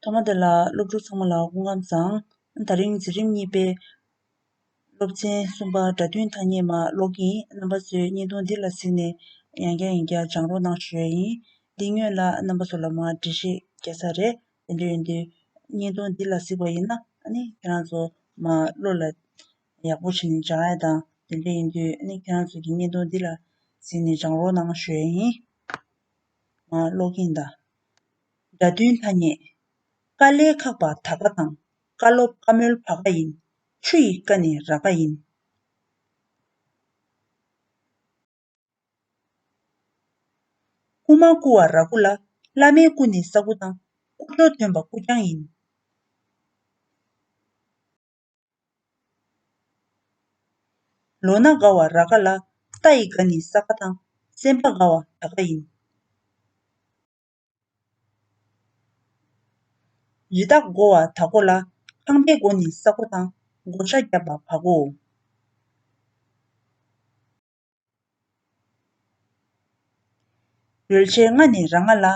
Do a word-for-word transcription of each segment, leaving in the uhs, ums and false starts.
ཐོག་མ་དེ་ལ་སློབ་ཕྲུག་ཚང་མ་ལ་སྐུ་ཁམས་བཟང་། དེ་རིང་འཛིན་རིམ་གཉིས་པའི་སློབ་ཚན་གསུམ་པ་སྒྲ་དོན་ཐ་སྙད་མར་ཀློག་གི་ཡིན། རྣམ་པ་ཚོས་བརྙན་ཐུང་འདི་ལ་གཟིགས་ནས་ཡང་བསྐྱར་ཡང་བསྐྱར་སྦྱང་རོགས་གནང་ཞུ་ཡ་ཡིན། འདི་སྔོན་ལ་རྣམ་པ་ཚོ་ལ་མར་འགྲེལ་བཤད་རྒྱག་ས་རེད། དེ་འདྲ་ཡིན་དུས་བརྙན་ཐུང་འདི་ལ་གཟིགས་པ་ཡིན་ན་ཨ་ནི་ཁྱེད་རང་ཚོ་མར་བློ་ལ་ཡག་པོ་བྱས་ནས་སྦྱང་ཡ་དང་། དེ་འདྲ་ཡིན་དུས་ཨ་ནི་ཁྱེད་རང་ཚོ་གི་བརྙན་ཐུང་འདི་ལ་གཟིགས་ནས་སྦྱང་རོགས་གནང་ཞུ་ཡ་ཡིན། མར་ཀློག་གི་ཡིན་ད། སྒྲ་དོན་ཐ་སྙད། དཀའ་ལས་ཁག་པ་ད་ག་དང་། བཀའ་སློབ་བཀའ་མོལ་བ་ག་ཡིན། ཆུ་ཡི་ཀ་ནས་ར་ག་ཡིན། རྐུ་མ་རྐུ་བ་ར་རྐུ་ལ། བླ་མའི་རྐུ་ནི་ས་རྐུ་དང་། རྐུ་ལོ་ཐོན་པ་རྐུ་རྐྱང་ཡིན། ལོ་ན་དགའ་བ་ར་དགའ་ལ། རྟ་ཡི་དགའ་ནི་ས་དགའ་དང་། སེམས་པ་དགའ་བ་ད་དགའ་ཡིན། རི་དྭགས་དགོ་བ་ད་དགོ་ལ། ཁང་པའི་སྒོ་ནི་ས་སྒོ་དང་། བགོ་བཤའ་བརྒྱབ་པ་བ་གོ། ཡོལ་ཆེ་ལྔ་ནི་ར་ལྔ་ལ།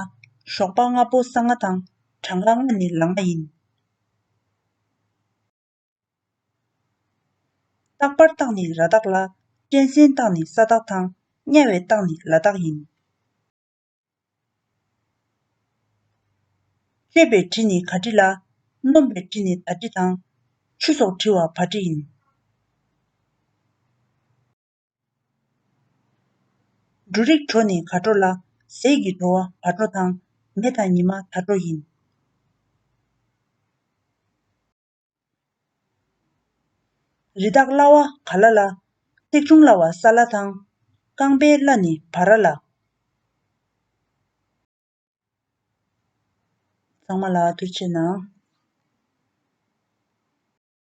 ཞོགས་པ་སྔ་པོ་ས་ལྔ་དང་། གྲངས་ཀ་ལྔ་ནི་ལ་ལྔ་ཡིན། རྟག་པར་རྟགས་ནི་ར་རྟགས་ལ། གཅན་གཟན་རྟགས་ནི་ས་རྟགས་དང་། དམྱལ་བའི་རྟགས་ནི་ལ་རྟགས་ཡིན། བཅད་པའི་གྲི་ནི་ག་གྲི་ལ། སྣོམ་པའི་གྲི་ནི་ད་གྲི་དང་། ཆུ་སོགས་བྲི་བ་བ་གྲི་ཡིན། འབྲུ་རིགས་བྲོ་ནི་ག་བྲོ་ལ། ཟས་ཀྱི་བྲོ་བ་བ་བྲོ་དང་། མེ་དང་ཉི་མ་ད་བྲོ་ཡིན། རི་དྭགས་གླ་བ་ག་ལ་ལ། ཐེག་ཆུང་གླ་བ་ས་ལ་དང་། རྐང་པའི་གླ་ནི་བ་ར་ལ། ཚང་མ་ལ་ཐུགས་རྗེ་གནང་།